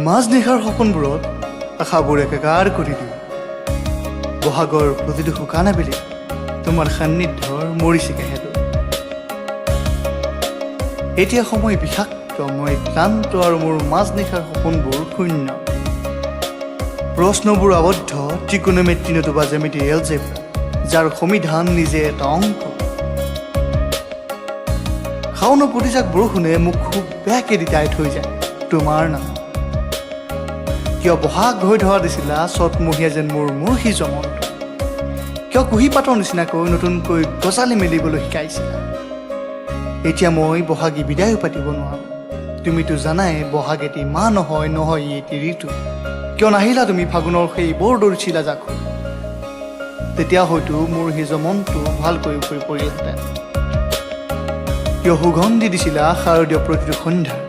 মাজনিশাৰ সপোনবোৰত আশাবোৰ একাকাৰ কৰি দিওঁ। বহাগৰ প্ৰতিটো শুকান আবেলিত তোমাৰ সান্নিধ্যৰ মৰীচিকা হেনো। এতিয়া সময় বিষাক্ত, মই ক্লান্ত আৰু মোৰ মাজনিশাৰ সপোনবোৰ শূন্য। প্ৰশ্নবোৰ আবদ্ধ ত্ৰিকোণমিতি নতুবা জ্যামিতি, এলজেব্ৰা, যাৰ সমিধান নিজে এটা অংক। শাওনৰ প্ৰতিজাক বৰষুণে মোক খুব বেয়াকৈ তিতাই থৈ যায় তোমাৰ নাম। কিয় বহাগ হৈ ধৰা দিছিলা চ'তমহীয়া যেন মোৰ মূৰ্খি জমনটো? কিয় কুঁহিপাতৰ নিচিনাকৈ নতুনকৈ গজালি মেলিবলৈ শিকাইছিলা? এতিয়া মই বহাগী বিদায়ো পাতিব নোৱাৰোঁ। তুমিতো জানাই, বহাগ এটি মাহ নহয়, নহয় ই এটি ঋতু। কিয় নাহিলা তুমি ফাগুনৰ সেই বৰদৈচিলা জাক? তেতিয়া হয়তো মোৰ সেই জমনটো ভালকৈ উফৰি পৰিলহেঁতেন। কিয় সুগন্ধি দিছিলা শাৰদীয় প্ৰতিটো সন্ধ্যাৰ?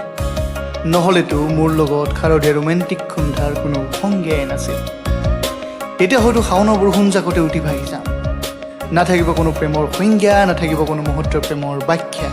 নহ'লেতো মোৰ লগত শাৰদীয় ৰোমেণ্টিক সন্ধ্যাৰ কোনো সংজ্ঞাই নাছিল। এতিয়া হয়তো শাওনৰ বৰষুণ জাকতে উটি ভাহি যাম। নাথাকিব কোনো প্ৰেমৰ সংজ্ঞা, নাথাকিব কোনো মুহূৰ্তৰ প্ৰেমৰ ব্যাখ্যা।